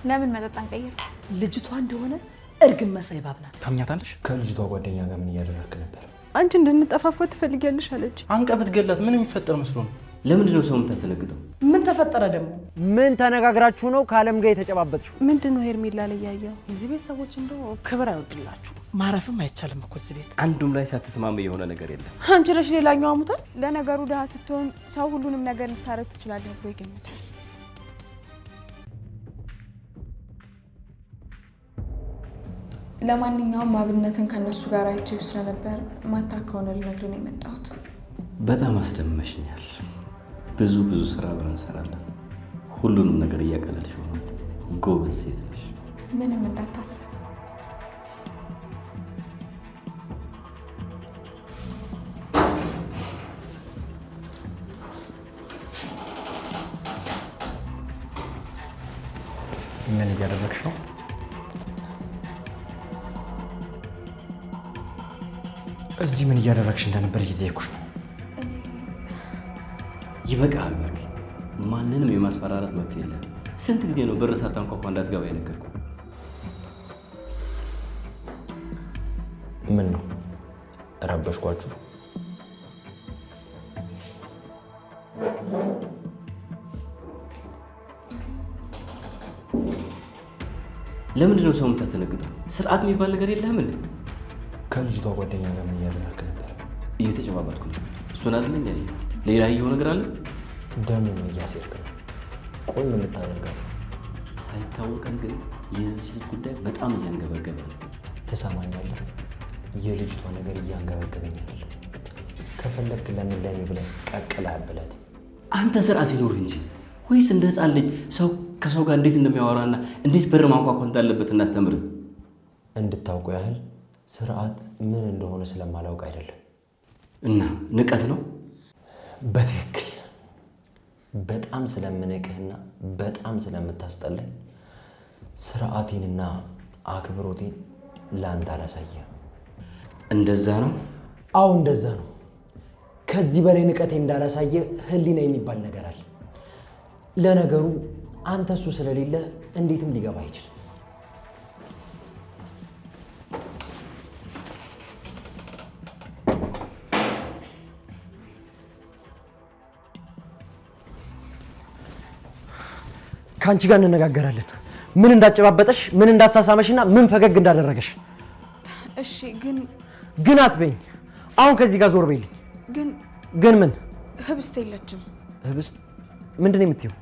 ለምን መጠጥ አንቀይር? ልጅቷ እንደሆነ እርግብ መሳይ እባብ ናት። ታምኛታለሽ? ከልጅቷ ጓደኛ ጋር ምን እያደረግክ ነበር? አንቺ እንድንጠፋፋ ትፈልጊያለሽ አለች። አንቀ ብትገላት ምን የሚፈጠር መስሎ ነው? ለምንድን ነው ሰው የምታስደነግጠው? ምን ተፈጠረ ደግሞ? ምን ተነጋግራችሁ ነው ከአለም ጋር የተጨባበጥሽው? ምንድን ነው ሄርሜላ ላይ ያየው? የዚህ ቤት ሰዎች እንደው ክብር አይወድላችሁ። ማረፍም አይቻልም እኮ እዚህ ቤት። አንዱም ላይ ሳትስማማ የሆነ ነገር የለም። አንቺ ነሽ ሌላኛው አሙታል። ለነገሩ ድሀ ስትሆን ሰው ሁሉንም ነገር ልታረግ ትችላለህ ብሎ ይገምታል። ለማንኛውም አብነትን ከእነሱ ጋር አይቼው ስለነበር ማታ ከሆነ ልነግርህ ነው የመጣሁት። በጣም አስደመሽኛል። ብዙ ብዙ ስራ አብረን እንሰራለን። ሁሉንም ነገር እያቀለልሽ ሆኗል። ጎበዝ ሴት ነሽ። ምንም እንዳታስብ። ምን እያደረግሽ ነው? እዚህ ምን እያደረግሽ እንደነበር እየጠየኩሽ ነው። ይበቃል። እባክህ ማንንም የማስፈራራት መብት የለም። ስንት ጊዜ ነው በር ሳታንኳኳ እንዳትገባ የነገርኩህ? ምን ነው ረበሽኳችሁ? ለምንድን ነው ሰው የምታስደነግጠው? ስርዓት የሚባል ነገር የለህም እንዴ? ከልጅቷ ጓደኛ ጋር ምን እያደረግክ ነበር? እየተጨባበጥኩ ነው። እሱን አይደለ እንዴ? ሌላ ያየኸው ነገር አለ? ደም ምን እያሴርክ ነው? ቆይ ምን ልታደርጋት ነው? ሳይታወቀን ግን የዚች ልጅ ጉዳይ በጣም እያንገበገበ ነው። ትሰማኛለህ? የልጅቷ ነገር እያንገበገበኝ አይደለም። ከፈለግክ ለምን ለእኔ ብለህ ቀቅለህ ብለት። አንተ ስርዓት ይኖር እንጂ ወይስ እንደ ህፃን ልጅ ሰው ከሰው ጋር እንዴት እንደሚያወራና እንዴት በር ማንኳኳ እንዳለበት እናስተምርህ? እንድታውቁ ያህል ስርዓት ምን እንደሆነ ስለማላውቅ አይደለም። እና ንቀት ነው? በትክክል በጣም ስለምንቅህና በጣም ስለምታስጠላኝ ስርዓቴንና አክብሮቴን ለአንተ አላሳየህም። እንደዛ ነው? አዎ እንደዛ ነው። ከዚህ በላይ ንቀቴ እንዳላሳየ ህሊና የሚባል ነገር አለ። ለነገሩ አንተ እሱ ስለሌለ እንዴትም ሊገባ አይችልም። ከአንቺ ጋር እንነጋገራለን። ምን እንዳጨባበጠሽ፣ ምን እንዳሳሳመሽና ምን ፈገግ እንዳደረገሽ። እሺ፣ ግን ግን አትበይኝ። አሁን ከዚህ ጋር ዞር በይልኝ። ግን ግን ምን? ህብስት የለችም። ህብስት ምንድን ነው የምትይው?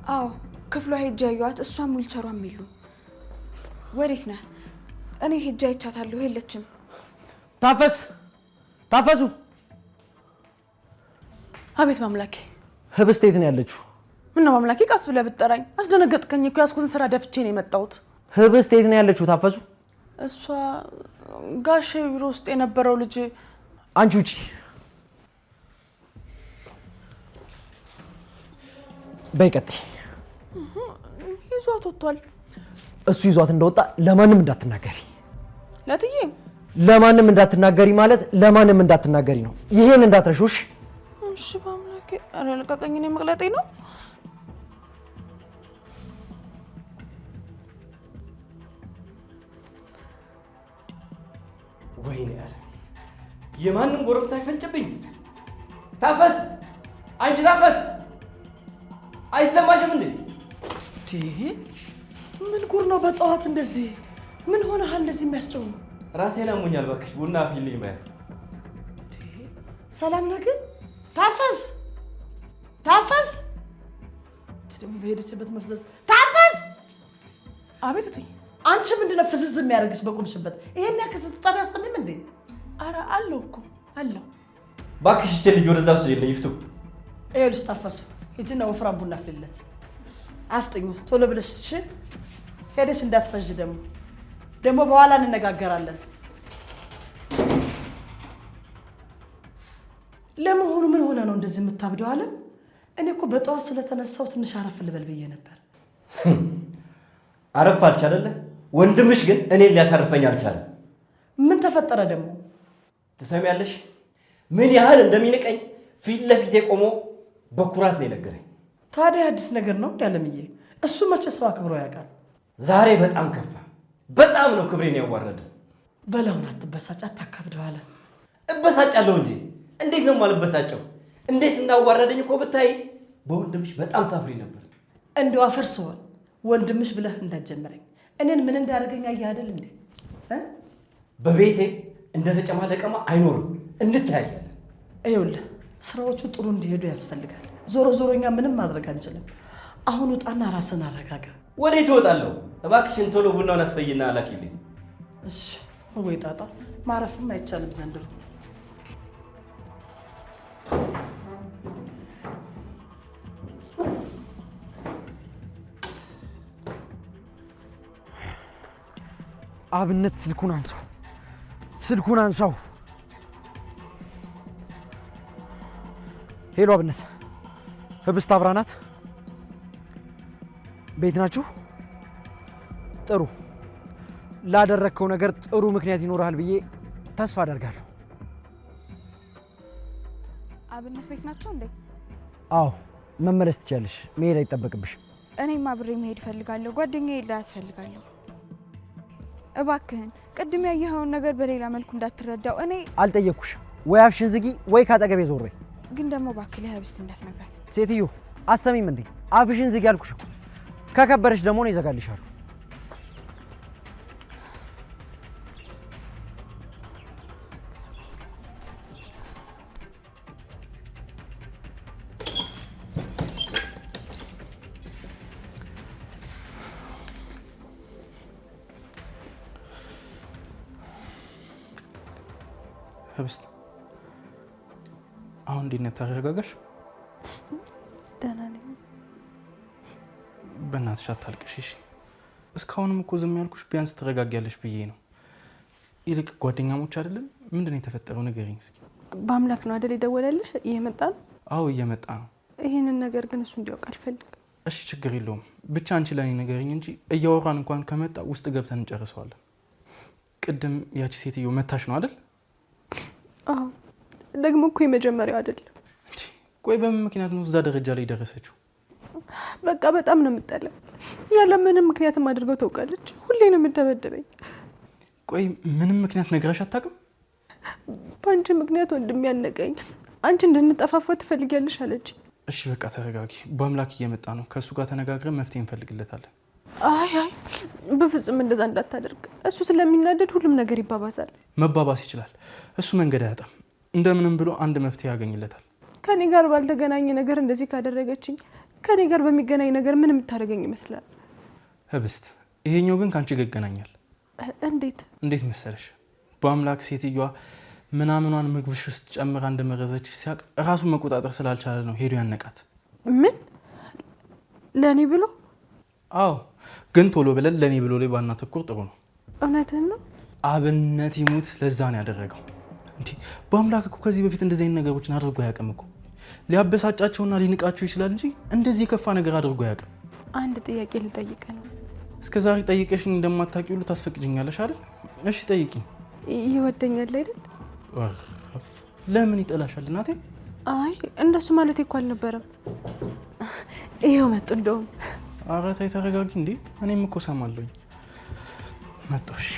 አዎ ክፍሏ ሄጄ አየኋት። እሷም ዊልቸሯም የሉም። ወዴት ነህ? እኔ ሄጄ አይቻታለሁ፣ የለችም። ታፈስ ታፈሱ። አቤት ማምላኬ። ህብስት የት ነው ያለችው? ምነው ማምላኬ፣ ቀስ ብለህ ብትጠራኝ አስደነገጥከኝ እኮ። ያዝኩትን ስራ ደፍቼ ነው የመጣሁት። ህብስት የት ነው ያለችው? ታፈሱ። እሷ ጋሼ ቢሮ ውስጥ የነበረው ልጅ። አንቺ ውጪ። በይ ቀጥይ። ይዟት ወጥቷል። እሱ ይዟት እንደወጣ ለማንም እንዳትናገሪ። ለትዬ ለማንም እንዳትናገሪ ማለት ለማንም እንዳትናገሪ ነው። ይሄን እንዳትረሺው እሺ? እሺ በአምላኬ። ኧረ ልቀቀኝ፣ እኔ መቅለጤ ነው። ወይኔ ያለ የማንም ጎረምሳ አይፈንጭብኝ። ታፈስ፣ አንቺ ታፈስ፣ አይሰማሽም እንዴ? ምን ጉር ነው በጠዋት እንደዚህ? ምን ሆነሃል እንደዚህ የሚያስጨው? ራሴን አሞኛል። እባክሽ ቡና አፍይልኝ። ማየት ሰላም ነህ ግን? ታፈስ ታፈስ፣ ደግሞ በሄደችበት መፍዘዝ። ታፈስ! አቤት እትዬ። አንቺ ምንድን ነው ፍዝዝ የሚያደርግሽ በቆምሽበት? ይሄን ያክል ስትጠሪ አሰሚም እንዴ? ኧረ አለው እኮ አለው። እባክሽ ይህችን ልጅ ወደዛ ውሰጂልኝ ይፍቱ። ይኸውልሽ ታፈሱ፣ ሂጂና ወፍራም ቡና አፍልለት። አፍጥኙ ቶሎ ብለሽ እሺ። ሄደሽ እንዳትፈዥ ደግሞ ደግሞ በኋላ እንነጋገራለን። ለመሆኑ ምን ሆነ ነው እንደዚህ የምታብደው? አለም እኔ እኮ በጠዋት ስለተነሳው ትንሽ አረፍ ልበል ብዬ ነበር። አረፍ አልቻለለ። ወንድምሽ ግን እኔን ሊያሳርፈኝ አልቻለም። ምን ተፈጠረ ደግሞ? ትሰሚያለሽ? ምን ያህል እንደሚንቀኝ ፊት ለፊቴ ቆሞ በኩራት ነው የነገረኝ። ታዲያ አዲስ ነገር ነው እንዴ አለምዬ? እሱ መቼ ሰው አክብሮ ያውቃል? ዛሬ በጣም ከፋ። በጣም ነው ክብሬን ያዋረደ። በላውን አትበሳጭ፣ አታካብደው አለ። እበሳጫለሁ እንጂ እንዴት ነው የማልበሳጨው? እንዴት እንዳዋረደኝ እኮ ብታይ በወንድምሽ በጣም ታፍሪ ነበር። እንደው አፈር ስሆን ወንድምሽ ብለህ እንዳትጀምረኝ። እኔን ምን እንዳደረገኝ አየህ አይደል እንዴ? በቤቴ እንደተጨማለቀማ አይኖርም። እንተያያለን። ይኸውልህ ስራዎቹ ጥሩ እንዲሄዱ ያስፈልጋል። ዞሮ ዞሮ እኛ ምንም ማድረግ አንችልም። አሁን ውጣና ራስን አረጋጋ። ወዴት እወጣለሁ? እባክሽን ቶሎ ቡናውን አስፈይና አላኪልኝ። እሺ። ወይ ጣጣ፣ ማረፍም አይቻልም ዘንድሮ። አብነት ስልኩን አንሳው፣ ስልኩን አንሳው። Hello አብነት፣ ህብስት አብራናት ቤት ናችሁ? ጥሩ። ላደረግከው ነገር ጥሩ ምክንያት ይኖርሃል ብዬ ተስፋ አደርጋለሁ። አብነት ቤት ናቸው እንዴ? አዎ፣ መመለስ ትችያለሽ። መሄድ አይጠበቅብሽም። እኔም አብሬ መሄድ እፈልጋለሁ። ጓደኛዬ ልላት እፈልጋለሁ። እባክህን ቅድም ያየኸውን ነገር በሌላ መልኩ እንዳትረዳው። እኔ አልጠየቅኩሽም። ወይ አፍሽን ዝጊ ወይ ካጠገቤ ዞር በይ። ግን ደግሞ እባክህ ለህብስት እንዳትነግራት። ሴትዮ አሰሚም እንዴ? አፍሽን ዝጊ አልኩሽ እኮ። ከከበረሽ ደግሞ ነው ይዘጋልሻለሁ። ህብስት አሁን እንዴት ነህ? ተረጋጋሽ? ደህና ነኝ። በእናትሽ አታልቅሽ እሺ። እስካሁንም እኮ ዝም ያልኩሽ ቢያንስ ትረጋጊያለሽ ብዬ ነው። ይልቅ ጓደኛሞች አይደለን? ምንድን ነው የተፈጠረው? ንገሪኝ እስኪ። በአምላክ ነው አይደል የደወለልህ? እየመጣ ነው? አዎ እየመጣ ነው። ይህንን ነገር ግን እሱ እንዲያውቅ አልፈልግም። እሺ ችግር የለውም። ብቻ አንቺ ለእኔ ንገሪኝ እንጂ እያወራን እንኳን ከመጣ ውስጥ ገብተን እንጨርሰዋለን። ቅድም ያቺ ሴትዮ መታሽ ነው አይደል? አዎ ደግሞ እኮ የመጀመሪያው አይደለም። ቆይ በምን ምክንያት ነው እዛ ደረጃ ላይ ደረሰችው? በቃ በጣም ነው የምጠላው። ያለ ምንም ምክንያትም አድርገው ታውቃለች። ሁሌ ነው የምደበደበኝ። ቆይ ምንም ምክንያት ነግራሽ አታውቅም? በአንቺ ምክንያት ወንድም ያነቀኝ፣ አንቺ እንድንጠፋፋ ትፈልጊያለሽ አለች። እሺ በቃ ተረጋጊ። በአምላክ እየመጣ ነው። ከእሱ ጋር ተነጋግረን መፍትሄ እንፈልግለታለን። አይ አይ በፍጹም እንደዛ እንዳታደርግ። እሱ ስለሚናደድ ሁሉም ነገር ይባባሳል። መባባስ ይችላል። እሱ መንገድ አያጣም። እንደምንም ብሎ አንድ መፍትሄ ያገኝለታል። ከኔ ጋር ባልተገናኘ ነገር እንደዚህ ካደረገችኝ ከኔ ጋር በሚገናኝ ነገር ምን የምታደርገኝ ይመስላል? ህብስት፣ ይሄኛው ግን ከአንቺ ጋር ይገናኛል። እንዴት? እንዴት መሰለሽ፣ በአምላክ ሴትዮዋ ምናምኗን ምግብሽ ውስጥ ጨምራ እንደመረዘች ሲያውቅ እራሱን መቆጣጠር ስላልቻለ ነው ሄዶ ያነቃት። ምን? ለእኔ ብሎ? አዎ፣ ግን ቶሎ ብለን ለእኔ ብሎ ላይ ባናተኩር ጥሩ ነው። እውነትህን ነው። አብነት ይሙት ለዛ ነው ያደረገው። እንዴ በአምላክ እኮ ከዚህ በፊት እንደዚህ አይነት ነገሮችን አድርጎ አያውቅም እኮ። ሊያበሳጫቸውና ሊንቃቸው ይችላል እንጂ እንደዚህ የከፋ ነገር አድርጎ አያውቅም። አንድ ጥያቄ ልጠይቅህ ነው። እስከ ዛሬ ጠይቀሽኝ እንደማታውቂ ሁሉ ታስፈቅጂኛለሽ አይደል? እሺ ጠይቂኝ። ይወደኛል አይደል? ለምን ይጠላሻል እናቴ? አይ እንደሱ ማለት እኮ አልነበረም። ይኸው መጡ እንደውም። ኧረ ተይ ተረጋጊ እንዴ። እኔም እኮ እሰማለሁኝ። መጣሁ። እሺ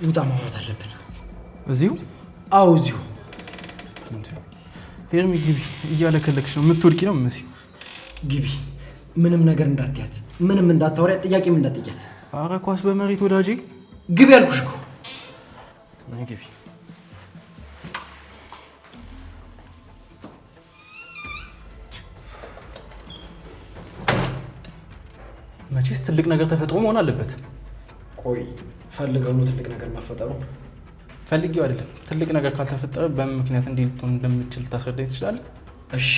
ውጣ፣ ማውራት አለብን። እዚሁ? አዎ እዚሁ። ሄርሚ ግቢ፣ እያለከለክሽ ነው። የምትወድቂ ነው የምመስይው። ግቢ። ምንም ነገር እንዳትያት፣ ምንም እንዳታወሪያት፣ ጥያቄም እንዳትጠይቂያት። ኧረ ኳስ በመሬት ወዳጄ። ግቢ ያልኩሽ እኮ። ግቢ። መቼስ ትልቅ ነገር ተፈጥሮ መሆን አለበት። ቆይ ፈልገው ነው ትልቅ ነገር መፈጠሩ? ፈልጌው አይደለም። ትልቅ ነገር ካልተፈጠረ በምን ምክንያት እንዲህ ልትሆን እንደምችል ታስረዳኝ ትችላለህ? እሺ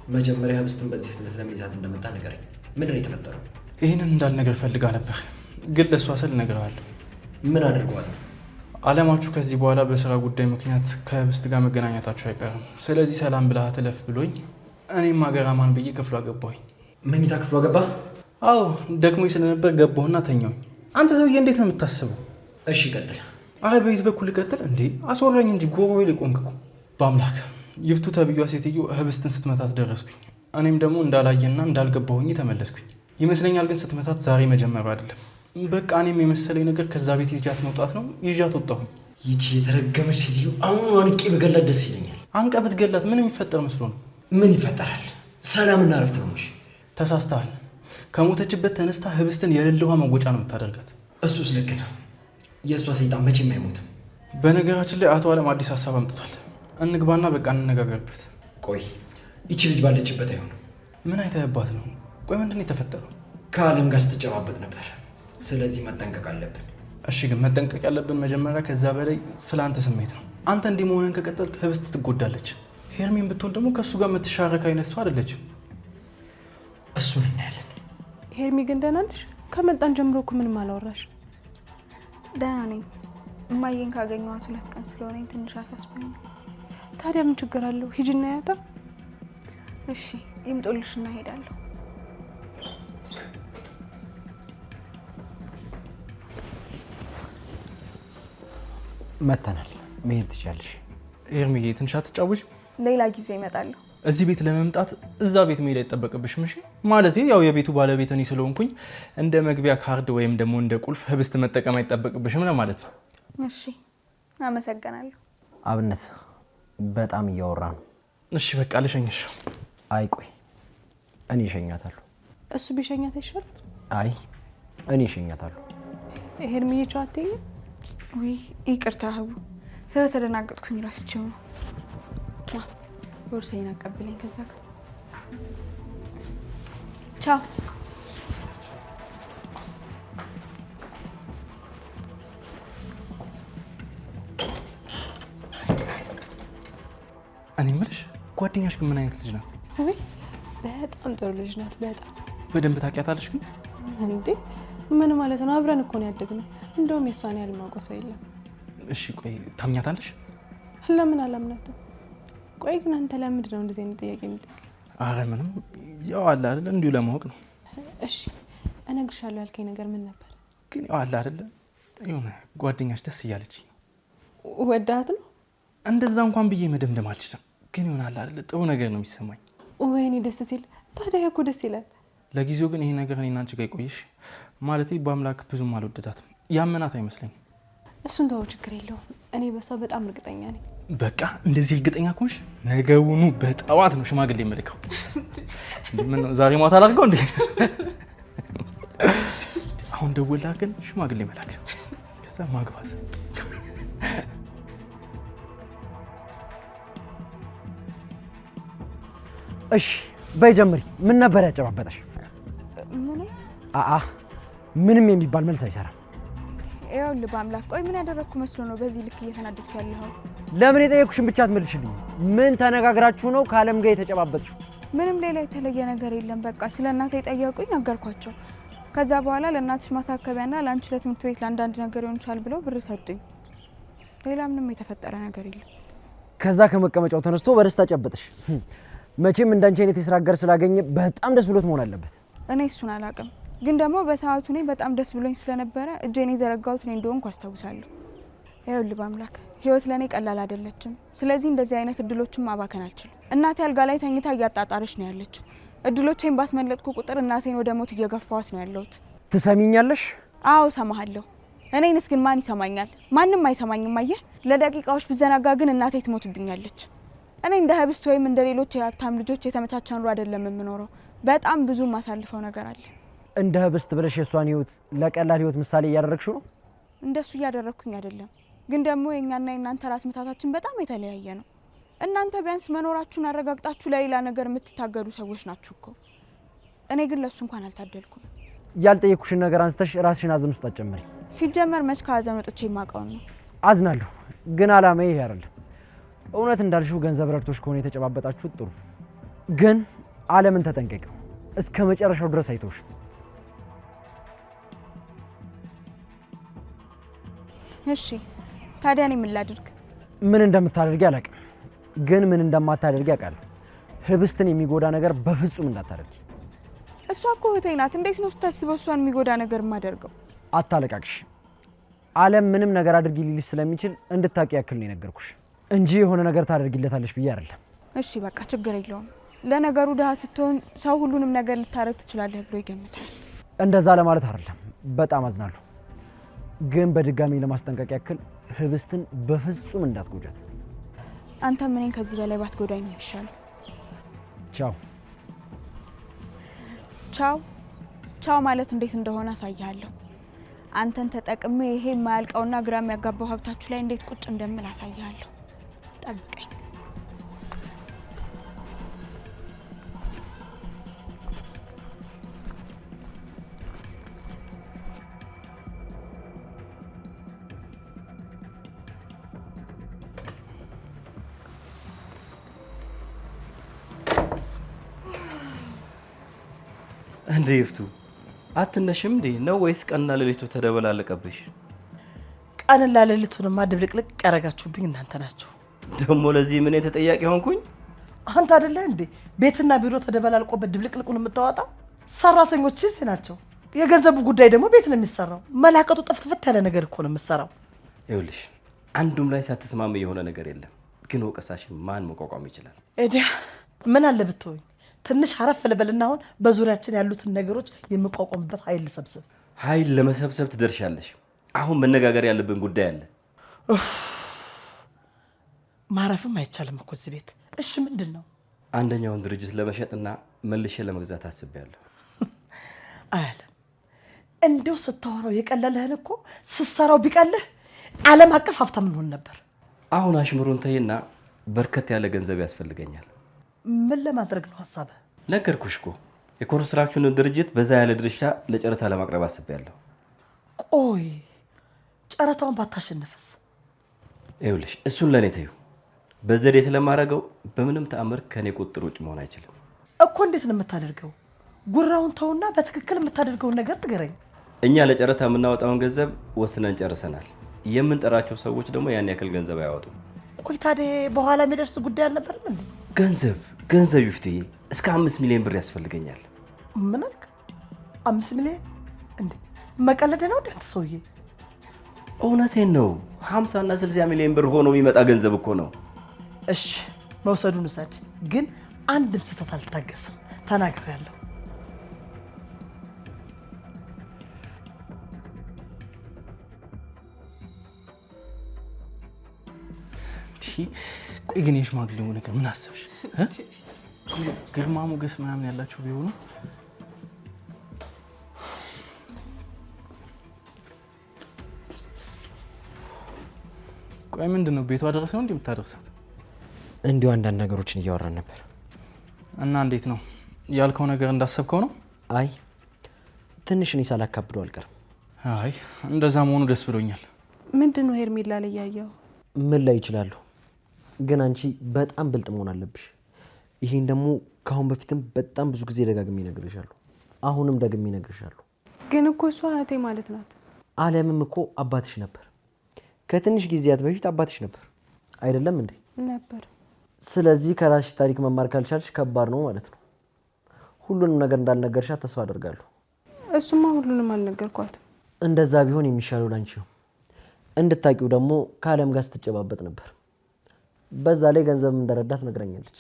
መጀመሪያ ህብስትን በዚህ ፍጥነት ለምን ይዛት እንደመጣ ንገረኝ። ምንድን ነው የተፈጠረው? ይህንን እንዳልነግርህ ፈልጋ ነበር፣ ግን ለእሷ ስል እነግርሃለሁ። ምን አድርገዋት ነው? አለማችሁ ከዚህ በኋላ በስራ ጉዳይ ምክንያት ከህብስት ጋር መገናኘታችሁ አይቀርም። ስለዚህ ሰላም ብለህ ትለፍ ብሎኝ እኔም አገራማን ብዬ ክፍሏ ገባሁኝ። መኝታ ክፍሏ ገባ? አዎ ደክሞኝ ስለነበር ገባሁና ተኛሁኝ። አንተ ሰውዬ እንዴት ነው የምታስበው? እሺ ቀጥል። አረ በየት በኩል ልቀጥል እንዴ? አስወራኝ እንጂ ጎሮሮዬ ላይ ቆምክ እኮ። በአምላክ ይፍቱ ተብዬዋ ሴትዮ ህብስትን ስትመታት ደረስኩኝ። እኔም ደግሞ እንዳላየና እንዳልገባሁኝ ተመለስኩኝ። ይመስለኛል ግን ስትመታት ዛሬ መጀመሩ አይደለም። በቃ እኔም የመሰለኝ ነገር ከዛ ቤት ይዣት መውጣት ነው። ይዣት ወጣሁኝ። ይቺ የተረገመች ሴትዮ አሁን አንቄ በገላት ደስ ይለኛል። አንቀ ብትገላት ምን የሚፈጠር መስሎ ነው? ምን ይፈጠራል? ሰላምና እረፍት ነው እንጂ። ተሳስተሃል። ከሞተችበት ተነስታ ህብስትን የሌለ ውሃ መወጫ ነው የምታደርጋት። እሱስ ልክ ነህ። የእሷ ሰይጣን መቼም አይሞትም። በነገራችን ላይ አቶ አለም አዲስ ሀሳብ አምጥቷል። እንግባና በቃ እንነጋገርበት። ቆይ ይቺ ልጅ ባለችበት አይሆንም። ምን አይተህባት ነው? ቆይ ምንድን ነው የተፈጠረው? ከአለም ጋር ስትጨባበጥ ነበር። ስለዚህ መጠንቀቅ አለብን። እሺ፣ ግን መጠንቀቅ ያለብን መጀመሪያ ከዛ በላይ ስለ አንተ ስሜት ነው። አንተ እንዲህ መሆንን ከቀጠልክ ህብስት ትጎዳለች። ሄርሜን ብትሆን ደግሞ ከእሱ ጋር የምትሻረክ አይነት ሰው አይደለችም። እሱን እናያለን። ሄርሚ ግን ደህና ነሽ? ከመጣን ጀምሮ እኮ ምንም አላወራሽ። ደህና ነኝ። እማዬን ካገኘኋት 2 ቀን ስለሆነኝ ትንሽ አሳስቦኝ ነው። ታዲያ ምን ችግር አለው? ሂጂና ያታ። እሺ ይምጡልሽና እሄዳለሁ። መተናል። መሄድ ትችያለሽ። ሄርሚዬ ትንሽ አትጫወች? ሌላ ጊዜ እመጣለሁ። እዚህ ቤት ለመምጣት እዛ ቤት መሄድ አይጠበቅብሽም። እሺ ማለቴ ያው የቤቱ ባለቤት እኔ ስለሆንኩኝ እንደ መግቢያ ካርድ ወይም ደግሞ እንደ ቁልፍ ህብስት መጠቀም አይጠበቅብሽም ለማለት ነው። እሺ አመሰግናለሁ። አብነት በጣም እያወራ ነው። እሺ በቃ ልሸኝሽ። አይ ቆይ እኔ እሸኛታለሁ። እሱ ቢሸኛት አይሻልም? አይ እኔ እሸኛታለሁ። ሄርሚዬ ቻው አትይኝም? ውይ ይቅርታ ህቡ፣ ስለተደናገጥኩኝ ረስቼው ነው። ቦርሳዬን አቀብለኝ። ከዛ ጋር ቻው። እኔ የምልሽ ጓደኛሽ ግን ምን አይነት ልጅ ናት? ውይ በጣም ጥሩ ልጅ ናት። በጣም በደንብ ታውቂያታለሽ ግን? እንዴ ምን ማለት ነው? አብረን እኮ ነው ያደግነው። እንደውም የእሷን ያህል የማውቀው ሰው የለም። እሺ ቆይ ታምኛታለሽ? ለምን አላምናትም? ቆይ ግን አንተ ለምንድን ነው እንደዚህ አይነት ጥያቄ የምጠይቀኝ? አረ ምንም፣ ያው አለ አይደለ እንዲሁ ለማወቅ ነው። እሺ እነግርሻለሁ ያልከኝ ነገር ምን ነበር? ግን ያው አለ አይደለ የሆነ ጓደኛሽ ደስ እያለች ነው። ወዳት ነው? እንደዛ እንኳን ብዬ መደምደም አልችልም፣ ግን ይሆናል አይደለ ጥሩ ነገር ነው የሚሰማኝ። ወይኔ ደስ ሲል። ታዲያ እኮ ደስ ይላል። ለጊዜው ግን ይሄ ነገር እኔና አንቺ ጋር ይቆይሽ። ማለቴ በአምላክ ብዙም አልወደዳትም፣ ያመናት አይመስለኝም። እሱን ተወው፣ ችግር የለውም። እኔ በሷ በጣም እርግጠኛ ነኝ። በቃ እንደዚህ እርግጠኛ ከሆንሽ ነገውኑ በጠዋት ነው ሽማግሌ የምልከው። ምን ነው ዛሬ ማታ አላድርገው እንዴ? አሁን ደወላ ግን ሽማግሌ መላክ፣ ከዛ ማግባት። እሺ በይ ጀምሪ። ምን ነበር ያጨባበጠሽ? ምንም። አአ ምንም የሚባል መልስ አይሰራም። ይኸውልህ በአምላክ፣ ቆይ ምን ያደረግኩ መስሎ ነው በዚህ ልክ እየተናደድክ ያለኸው? ለምን የጠየኩሽን ብቻ አትመልሽልኝም? ምን ተነጋግራችሁ ነው ከአለም ጋር የተጨባበጥሽው? ምንም ሌላ የተለየ ነገር የለም። በቃ ስለ እናቴ የጠየቁኝ ነገርኳቸው። ከዛ በኋላ ለእናትሽ ማሳከቢያና ለአንቺ ለትምህርት ቤት ለአንዳንድ ነገር ይሆንሻል ብለው ብር ሰጡኝ። ሌላ ምንም የተፈጠረ ነገር የለም። ከዛ ከመቀመጫው ተነስቶ በደስታ ጨበጥሽ። መቼም እንዳንቺ አይነት የስራ አጋር ስላገኘ በጣም ደስ ብሎት መሆን አለበት። እኔ እሱን አላውቅም፣ ግን ደግሞ በሰዓቱ እኔ በጣም ደስ ብሎኝ ስለነበረ እጄን የዘረጋሁት እኔ እንደሆንኩ አስታውሳለሁ። ይኸውልህ በአምላክ ህይወት ለእኔ ቀላል አይደለችም። ስለዚህ እንደዚህ አይነት እድሎችን ማባከን አልችልም። እናቴ አልጋ ላይ ተኝታ እያጣጣረች ነው ያለችው። እድሎቼን ባስመለጥኩ ቁጥር እናቴን ወደ ሞት እየገፋዋት ነው ያለሁት። ትሰሚኛለሽ? አዎ እሰማሃለሁ። እኔንስ ግን ማን ይሰማኛል? ማንም አይሰማኝም። አየህ፣ ለደቂቃዎች ብዘናጋ ግን እናቴ ትሞትብኛለች። እኔ እንደ ህብስት ወይም እንደ ሌሎች የሀብታም ልጆች የተመቻቸ ኑሮ አይደለም የምኖረው። በጣም ብዙ ማሳልፈው ነገር አለ። እንደ ህብስት ብለሽ የእሷን ህይወት ለቀላል ህይወት ምሳሌ እያደረግሽው ነው? እንደሱ እያደረግኩኝ አይደለም፣ ግን ደግሞ የእኛና የእናንተ ራስ ምታታችን በጣም የተለያየ ነው። እናንተ ቢያንስ መኖራችሁን አረጋግጣችሁ ለሌላ ነገር የምትታገዱ ሰዎች ናችሁ እኮ። እኔ ግን ለሱ እንኳን አልታደልኩም። ያልጠየኩሽን ነገር አንስተሽ ራስሽን ሀዘን ውስጥ አትጨምሪ። ሲጀመር መች ከሀዘን ወጥቼ የማውቀውን ነው። አዝናለሁ፣ ግን አላማዬ ይሄ አይደለም። እውነት እንዳልሽው ገንዘብ ረድቶሽ ከሆነ የተጨባበጣችሁት ጥሩ፣ ግን ዓለምን ተጠንቀቂው። እስከ መጨረሻው ድረስ አይተውሽም። እሺ ታዲያ እኔ ምን ላድርግ? ምን እንደምታደርጊ አላውቅም፣ ግን ምን እንደማታደርጊ አውቃለሁ። ህብስትን የሚጎዳ ነገር በፍጹም እንዳታደርጊ። እሷ እኮ እህቴ ናት። እንዴት ነው ስታስበው እሷን የሚጎዳ ነገር የማደርገው? አታለቃቅሽ። ዓለም ምንም ነገር አድርጊ ሊልሽ ስለሚችል እንድታውቂ ያክል ነው የነገርኩሽ። እንጂ የሆነ ነገር ታደርጊለታለሽ ብዬ አይደለም። እሺ በቃ ችግር የለውም። ለነገሩ ድሀ ስትሆን ሰው ሁሉንም ነገር ልታደርግ ትችላለህ ብሎ ይገምታል። እንደዛ ለማለት አይደለም። በጣም አዝናለሁ። ግን በድጋሚ ለማስጠንቀቅ ያክል ህብስትን በፍጹም እንዳትጎጃት። አንተም እኔን ከዚህ በላይ ባትጎዳኝ ነው የሚሻለው። ቻው። ቻው ቻው ማለት እንዴት እንደሆነ አሳይሃለሁ። አንተን ተጠቅሜ ይሄ የማያልቀውና ግራ የሚያጋባው ሀብታችሁ ላይ እንዴት ቁጭ እንደምል አሳይሃለሁ። ጠብቀኝ። እንዴ ይፍቱ፣ አትነሽም እንዴ ነው ወይስ ቀንና ሌሊቱ ተደበላለቀብሽ? ቀንና ሌሊቱንማ ድብልቅልቅ ያደረጋችሁብኝ እናንተ ናችሁ። ደግሞ ለዚህ ምን ተጠያቂ ሆንኩኝ? አንተ አይደለህ እንዴ ቤትና ቢሮ ተደበላልቆበት ድብልቅልቁን የምታወጣው? ሰራተኞች እዚህ ናቸው። የገንዘቡ ጉዳይ ደግሞ ቤት ነው የሚሰራው። መላቀጡ ጥፍትፍት ያለ ነገር እኮ ነው የምሰራው። ይኸውልሽ አንዱም ላይ ሳትስማም የሆነ ነገር የለም። ግን ወቀሳሽን ማን መቋቋም ይችላል? እዲያ ምን አለ ብትሆኝ ትንሽ አረፍ ልበልና አሁን በዙሪያችን ያሉትን ነገሮች የምቋቋምበት ኃይል ልሰብስብ። ኃይል ለመሰብሰብ ትደርሻለሽ። አሁን መነጋገር ያለብን ጉዳይ አለ። ማረፍም አይቻልም እኮ እዚህ ቤት። እሺ ምንድን ነው? አንደኛውን ድርጅት ለመሸጥና መልሼ ለመግዛት አስቤያለሁ። አያለም እንደው ስታወራው የቀለለህን እኮ ስትሰራው ቢቀልህ ዓለም አቀፍ ሀብታም እንሆን ነበር። አሁን አሽሙሩን ተይና በርከት ያለ ገንዘብ ያስፈልገኛል። ምን ለማድረግ ነው ሀሳብህ? ነገርኩሽ እኮ የኮንስትራክሽኑን ድርጅት በዛ ያለ ድርሻ ለጨረታ ለማቅረብ አስቤያለሁ። ቆይ ጨረታውን ባታሸንፍስ? ይኸውልሽ እሱን ለእኔ ተይው። በዘዴ ስለማደርገው በምንም ተአምር ከእኔ ቁጥጥር ውጭ መሆን አይችልም። እኮ እንዴት ነው የምታደርገው? ጉራውን ተውና በትክክል የምታደርገውን ነገር ንገረኝ። እኛ ለጨረታ የምናወጣውን ገንዘብ ወስነን ጨርሰናል። የምንጠራቸው ሰዎች ደግሞ ያን ያክል ገንዘብ አያወጡም። ቆይ ታዲያ በኋላ የሚደርስ ጉዳይ አልነበረም እንዴ? ገንዘብ ገንዘብ ይፍትዬ፣ እስከ 5 ሚሊዮን ብር ያስፈልገኛል። ምን አልክ? 5 ሚሊዮን? እንዴ መቀለድ ነው እንዴ አንተ ሰውዬ? እውነቴን ነው። 50 እና 60 ሚሊዮን ብር ሆኖ የሚመጣ ገንዘብ እኮ ነው። እሺ መውሰዱን ውሰድ፣ ግን አንድም ስህተት አልታገስም። ተናግሬያለሁ። ቆይ ግን የሽማግሌው ነገር ምን አሰብሽ? ግርማ ሞገስ ምናምን ያላቸው ቢሆኑ ቆይ ምንድን ነው ቤቷ ደረሰ ነው እንዴ የምታደርሳት? እንዲሁ አንዳንድ ነገሮችን እያወራን ነበር። እና እንዴት ነው ያልከው ነገር እንዳሰብከው ነው? አይ ትንሽ እኔ ሳላካብደው አልቀርም። አይ እንደዛ መሆኑ ደስ ብሎኛል። ምንድን ነው ሄርሜላ ላይ ያየው? ምን ላይ ይችላሉ፣ ግን አንቺ በጣም ብልጥ መሆን አለብሽ። ይሄን ደግሞ ከአሁን በፊትም በጣም ብዙ ጊዜ ደጋግሜ እነግርሻለሁ፣ አሁንም ደግሜ እነግርሻለሁ። ግን እኮ እሷ እህቴ ማለት ናት። አለምም እኮ አባትሽ ነበር። ከትንሽ ጊዜያት በፊት አባትሽ ነበር አይደለም እንዴ? ነበር። ስለዚህ ከራስሽ ታሪክ መማር ካልቻልሽ ከባድ ነው ማለት ነው። ሁሉንም ነገር እንዳልነገርሻት ተስፋ አደርጋለሁ። እሱማ ሁሉንም አልነገርኳትም። እንደዛ ቢሆን የሚሻለው ላንቺ ነው። እንድታቂው ደግሞ ከአለም ጋር ስትጨባበጥ ነበር። በዛ ላይ ገንዘብ እንደረዳት ነግራኛለች።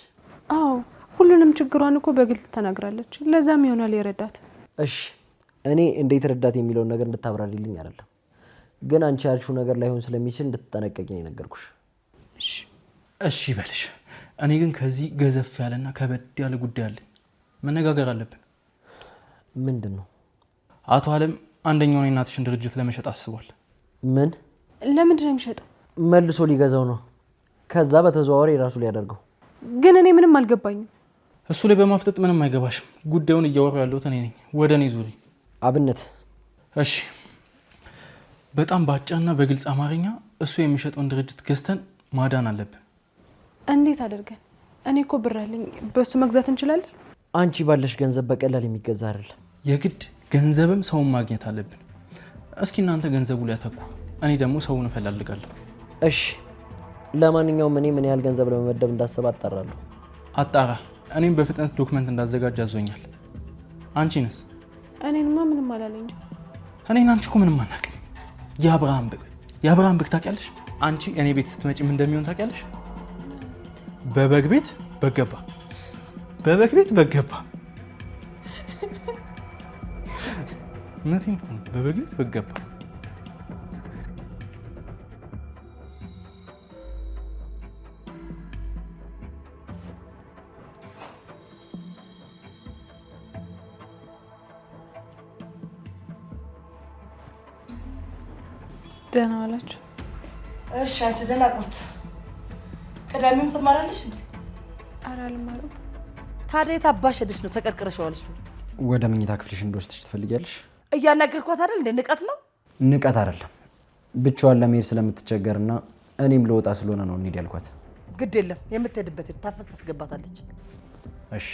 አዎ ሁሉንም ችግሯን እኮ በግልጽ ተናግራለች። ለዛም ይሆናል የረዳት። እሺ እኔ እንዴት ረዳት የሚለውን ነገር እንድታብራሪልኝ አይደለም፣ ግን አንቺ ያልሽው ነገር ላይሆን ስለሚችል እንድትጠነቀቂ ነው የነገርኩሽ። እሺ በልሽ። እኔ ግን ከዚህ ገዘፍ ያለና ከበድ ያለ ጉዳይ አለ፣ መነጋገር አለብን። ምንድን ነው? አቶ አለም አንደኛውን የእናትሽን ድርጅት ለመሸጥ አስቧል። ምን? ለምንድን ነው የሚሸጠው? መልሶ ሊገዛው ነው። ከዛ በተዘዋዋሪ የራሱ ሊያደርገው። ግን እኔ ምንም አልገባኝም። እሱ ላይ በማፍጠጥ ምንም አይገባሽም። ጉዳዩን እያወሩ ያለሁት እኔ ነኝ። ወደ እኔ ዙሪ አብነት። እሺ፣ በጣም በአጭርና በግልጽ አማርኛ እሱ የሚሸጠውን ድርጅት ገዝተን ማዳን አለብን። እንዴት አድርገን? እኔ እኮ ብር አለኝ፣ በእሱ መግዛት እንችላለን። አንቺ ባለሽ ገንዘብ በቀላል የሚገዛ አይደለም። የግድ ገንዘብም ሰውን ማግኘት አለብን። እስኪ እናንተ ገንዘቡ ላይ አተኩሩ፣ እኔ ደግሞ ሰውን እፈላልጋለሁ። እሺ፣ ለማንኛውም እኔ ምን ያህል ገንዘብ ለመመደብ እንዳሰብ አጣራለሁ። አጣራ። እኔም በፍጥነት document እንዳዘጋጅ አዞኛል። አንቺንስ? እኔንማ ምንም አላለኝም። እኔን አንቺ እኮ ምንም አናውቅም። የአብርሃም በግ፣ የአብርሃም በግ ታውቂያለሽ? አንቺ እኔ ቤት ስትመጪ ምን እንደሚሆን ታውቂያለሽ? በበግ ቤት በገባ፣ በበግ ቤት በገባ። እውነቴን እኮ ነው። በበግ ቤት በገባ። ደህና ዋላችሁ? እሺ አንቺ ደህና ቁርት። ቅዳሜም ትማራለሽ እንዴ? ኧረ አልማርም። ታዲያ የት አባሽ ሄደሽ ነው ተቀርቅረሽ ዋልሽ? ወደ መኝታ ክፍልሽ እንድወስድሽ ትፈልጊያለሽ? እያናገርኳት አይደል እንዴ? ንቀት ነው። ንቀት አይደለም፣ ብቻዋን ለመሄድ ስለምትቸገርና እኔም ለወጣ ስለሆነ ነው እንሂድ ያልኳት። ግድ የለም የምትሄድበት ሄድ፣ ታፈስ ታስገባታለች። እሺ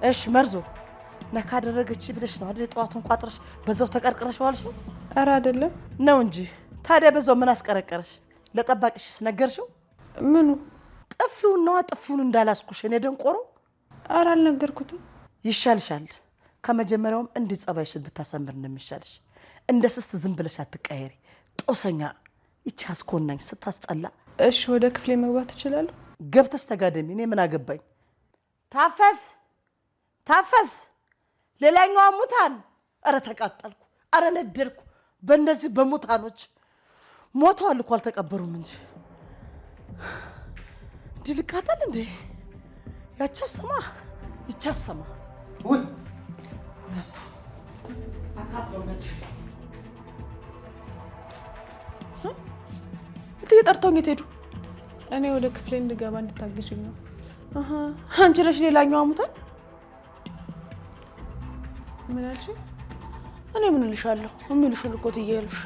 እሺ። መርዞ ነካ አደረገች ብለሽ ነው አይደል? የጠዋቱን ቋጥረሽ በዛው ተቀርቅረሽ ዋልሽ? ኧረ አይደለም ነው እንጂ። ታዲያ በዛው ምን አስቀረቀረሽ? ለጠባቂሽስ ነገርሽው? ምኑ? ጥፊውን ነዋ። ጥፊውን እንዳላስኩሽ እኔ ደንቆሮ። ኧረ አልነገርኩትም። ይሻልሻል። ከመጀመሪያውም እንዲህ ጸባይሽን ብታሰምር ነው የሚሻልሽ። እንደ ስስት ዝም ብለሽ አትቀየሪ። ጦሰኛ ይቺ አስኮናኝ ስታስጠላ። እሺ ወደ ክፍሌ መግባት እችላለሁ? ገብተሽ ተጋደሚ። እኔ ምን አገባኝ? ታፈስ ታፈስ፣ ሌላኛዋ ሙታን። ኧረ ተቃጠልኩ፣ ኧረ ነደድኩ በእነዚህ በሙታኖች። ሞተዋል እኮ አልተቀበሩም እንጂ። እንዲህ ልቃጠል እንዴ? ያቻሰማ ይቻሰማ ውይ እትዬ ጠርተውኝ የት ሄዱ? እኔ ወደ ክፍሌ እንድገባ እንድታግዥኝ ነው። አንቺ ነሽ ሌላኛዋ ሙታን? ምን አልሽኝ? እኔ ምን እልሻለሁ? የሚልሽን እኮ እትዬ ያሉሽ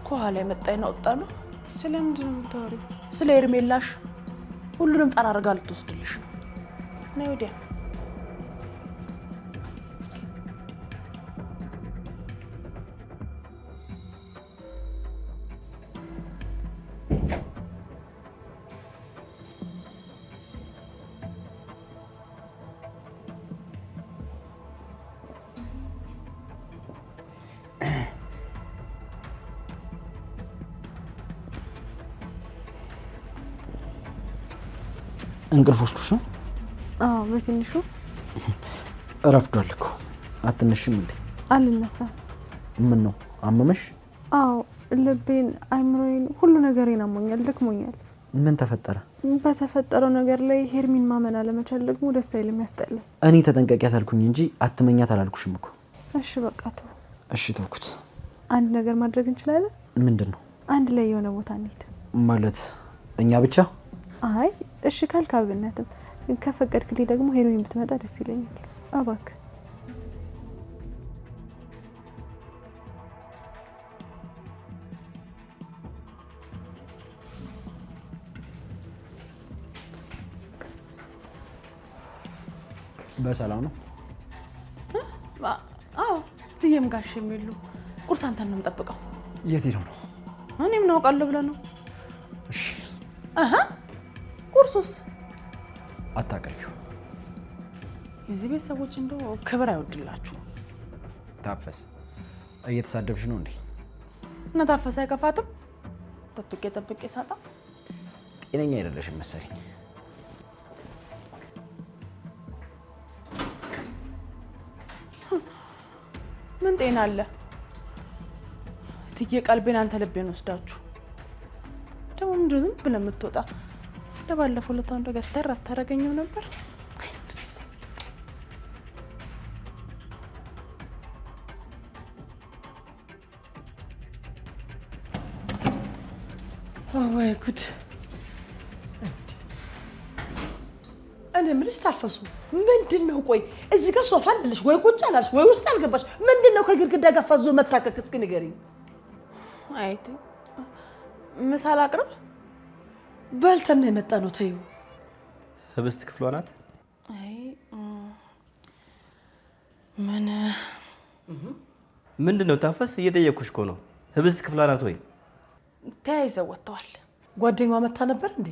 ከኋላ የመጣኝ ነው ወጣ ነው። ስለምንድን ነው የምታወሪው? ስለ ሄርሜላሽ ሁሉንም ጠራርጋ ልትወስድልሽ ነው። ነይ ወዲያ። እንቅልፍ ወስዶሽ ነው? አዎ በትንሹ። እረፍዷል እኮ አትነሽም እንዴ? አልነሳም። ምን ነው አመመሽ? አዎ ልቤን፣ አይምሮዬን፣ ሁሉ ነገሬን አሞኛል፣ ደክሞኛል። ምን ተፈጠረ? በተፈጠረው ነገር ላይ ሄርሚን ማመን አለመቻል ደግሞ ደስ አይልም፣ ያስጠላል። እኔ ተጠንቀቂያት አልኩኝ እንጂ አትመኛት አላልኩሽም እኮ። እሺ በቃ ተው። እሺ ተውኩት። አንድ ነገር ማድረግ እንችላለን። ምንድን ነው? አንድ ላይ የሆነ ቦታ እንሂድ። ማለት እኛ ብቻ? አይ እሺ ካልክ አብነትም ከፈቀድክልኝ ደግሞ ሄርሚን ብትመጣ ደስ ይለኛል። እባክህ። በሰላም ነው? አዎ እትዬም ጋሼም የሚሉ ቁርስ አንተን ነው የምጠብቀው። የት ሄደው ነው? እኔ ምን አውቃለሁ ብለህ ነው? እሺ አሃ ቁርሱስ? አታቅርቢው። የዚህ ቤት ሰዎች እንደው ክብር አይወድላችሁ። ታፈስ እየተሳደብሽ ነው እንዴ? እና ታፈስ አይከፋትም? ጠብቄ ጠብቄ ሳጣ ጤነኛ አይደለሽም መሰለኝ። ምን ጤና አለ? እትዬ ቀልቤን አንተ ልቤን ወስዳችሁ ደግሞ ምንድን ነው ዝም ብለህ የምትወጣ? እንደባለፈው ለታ እንደው ገተር አታደርገኝም ነበር? ወይ ጉድ! እኔ የምልሽ ታፈሱ ምንድን ነው? ቆይ እዚህ ጋር ሶፋ አለልሽ ወይ ቁጭ አላልሽ ወይ ውስጥ አልገባሽ። ምንድን ነው ከግድግዳ ጋር ፈዞ መታከክ? እስኪ ንገሪኝ። አይ ምሳ ላቅርብ? በልተን ነው የመጣ ነው። ተይው። ህብስት ክፍሏ ናት። አይ ምን ምንድን ነው ታፈስ? እየጠየኩሽ እኮ ነው። ህብስት ክፍሏ ናት ወይ? ተያይዘው ወጥተዋል። ጓደኛዋ መታ ነበር እንዴ?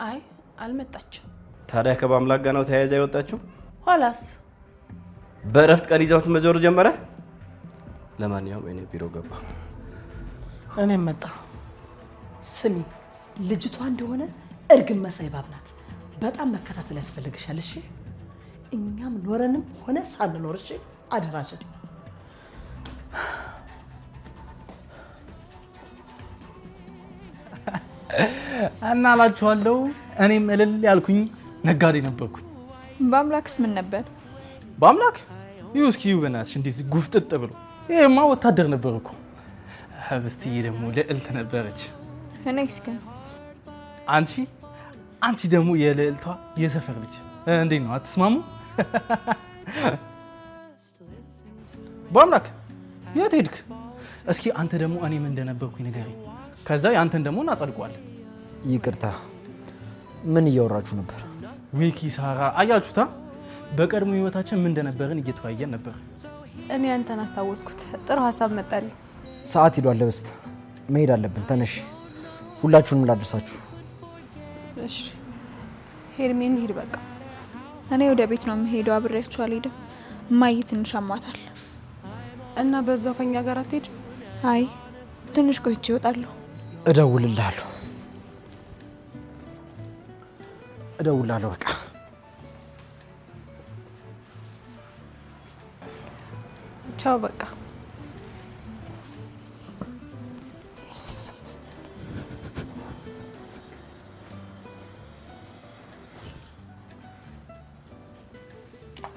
አይ አልመጣችም። ታዲያ ከበአምላክ ጋር ነው ተያይዛ የወጣችው? ኋላስ በእረፍት ቀን ይዘውት መዞር ጀመረ። ለማንኛውም እኔ ቢሮ ገባ። እኔም መጣሁ። ስሚ፣ ልጅቷ እንደሆነ እርግብ መሳይ እባብ ናት። በጣም መከታተል ያስፈልግሻል። እሺ፣ እኛም ኖረንም ሆነ ሳንኖር፣ እሺ፣ አደራሽን። እና እላችኋለሁ እኔም እልል ያልኩኝ ነጋዴ ነበርኩኝ። በአምላክስ ምን ነበር? በአምላክ ይኸው እስኪ ይኸው በእናትሽ እንደዚህ ጉፍጥጥ ብሎ ይሄማ ወታደር ነበር እኮ። ህብስትዬ ደግሞ ልዕልት ነበረች። እኔስ ግን አንቺ አንቺ ደግሞ የልዕልቷ የሰፈር ልጅ እንዴት ነው አትስማሙ? በአምላክ የት ሄድክ? እስኪ አንተ ደግሞ እኔ ምን እንደነበርኩኝ ንገረኝ። ከዛ የአንተን ደግሞ እናጸድቀዋለን። ይቅርታ፣ ምን እያወራችሁ ነበር? ዊኪ ሳራ አያችሁታ? በቀድሞ ህይወታችን ምን እንደነበርን እየተወያየን ነበር። እኔ አንተን አስታወስኩት። ጥሩ ሀሳብ መጣልኝ። ሰዓት ሂዷል። ለበስት መሄድ አለብን። ተነሽ፣ ሁላችሁንም ላድርሳችሁ። እሺ ሄርሜ እንሂድ በቃ። እኔ ወደ ቤት ነው የምሄደው፣ አብሬያችሁ አልሄድም። እማዬ ትንሽ አሟታል። እና በዛው ከኛ ጋር አትሄጂም? አይ ትንሽ ቆይቼ እወጣለሁ። እደውልልሃለሁ እደውልልሃለሁ። በቃ ቻው በቃ።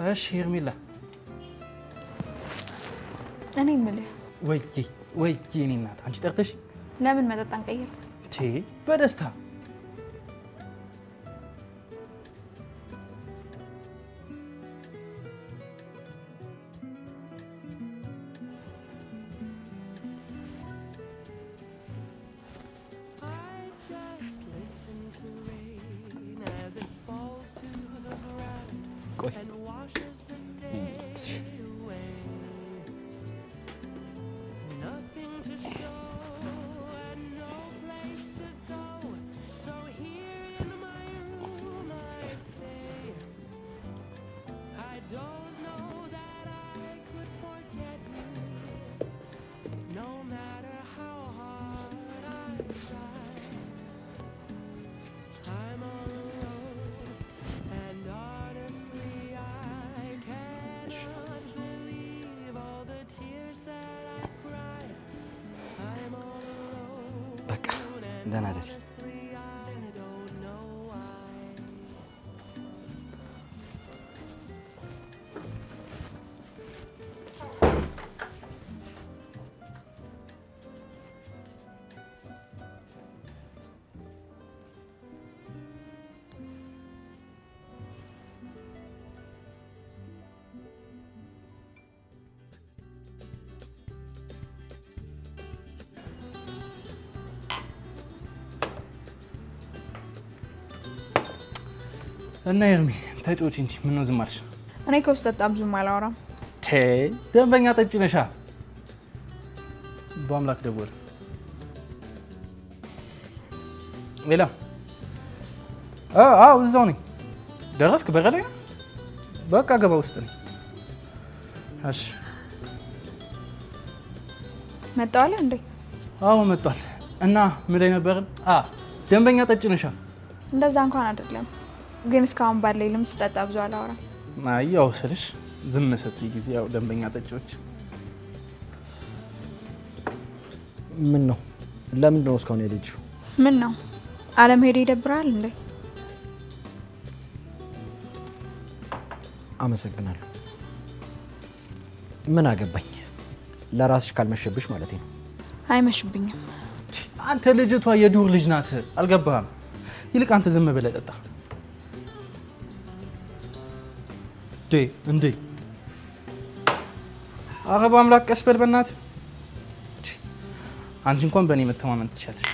እሺ ሄርሜላ፣ እኔ የምልህ ወይዬ ወይዬ፣ እኔ እናት አንቺ ጠርተሽ ለምን መጠጥ አንቀይርም? በደስታ። ቆይ፣ በቃ ደህና ደሪ። እና ኤርሚ ተጫወቺ እንጂ ምነው ዝም አልሽ? እኔ ከውስጥ ጠጣ ብዙም አላወራም። ደንበኛ ጠጪ ነሻ። በአምላክ ደወለ። ሌላ አዎ፣ እዛው ነኝ። ደረስክ? በረ ላይ ነህ? በቃ ገባ፣ ውስጥ ነኝ። እሺ መጣዋል እንዴ? አዎ መጥቷል። እና ምን ላይ ነበርን? ደንበኛ ጠጪ ነሻ። እንደዛ እንኳን አይደለም፣ ግን እስካሁን ባለኝ ልምድ ስጠጣ ብዙ አላወራም። አይ ያው ስልሽ ዝም ስትይ ጊዜ ያው ደንበኛ ጠጪዎች። ምን ነው? ለምንድን ነው እስካሁን ያልሄድሽው? ምን ነው አለመሄድ ይደብራል እንዴ? አመሰግናለሁ። ምን አገባኝ? ለራስሽ ካልመሸብሽ ማለት ነው። አይመሽብኝም። አንተ ልጅቷ የዱር ልጅ ናት፣ አልገባህም? ይልቅ አንተ ዝም ብለህ ጠጣ። እንዴ ኧረ በአምላክ ቀስ በል በእናትህ። አንቺ እንኳን በእኔ መተማመን ትችያለሽ።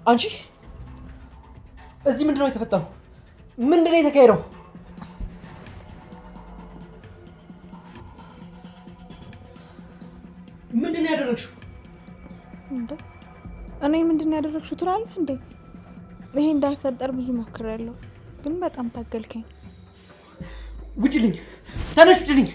አንቺ እዚህ ምንድን ነው የተፈጠረው? ምንድን ነው የተካሄደው? ምንድን ነው ያደረግሽው? እንዴ እኔ ምንድን ነው ያደረግሽው ትላለህ እንዴ? ይሄ እንዳይፈጠር ብዙ ሞክሬያለሁ፣ ግን በጣም ታገልከኝ። ውጭልኝ! ተነሽ ውጭልኝ!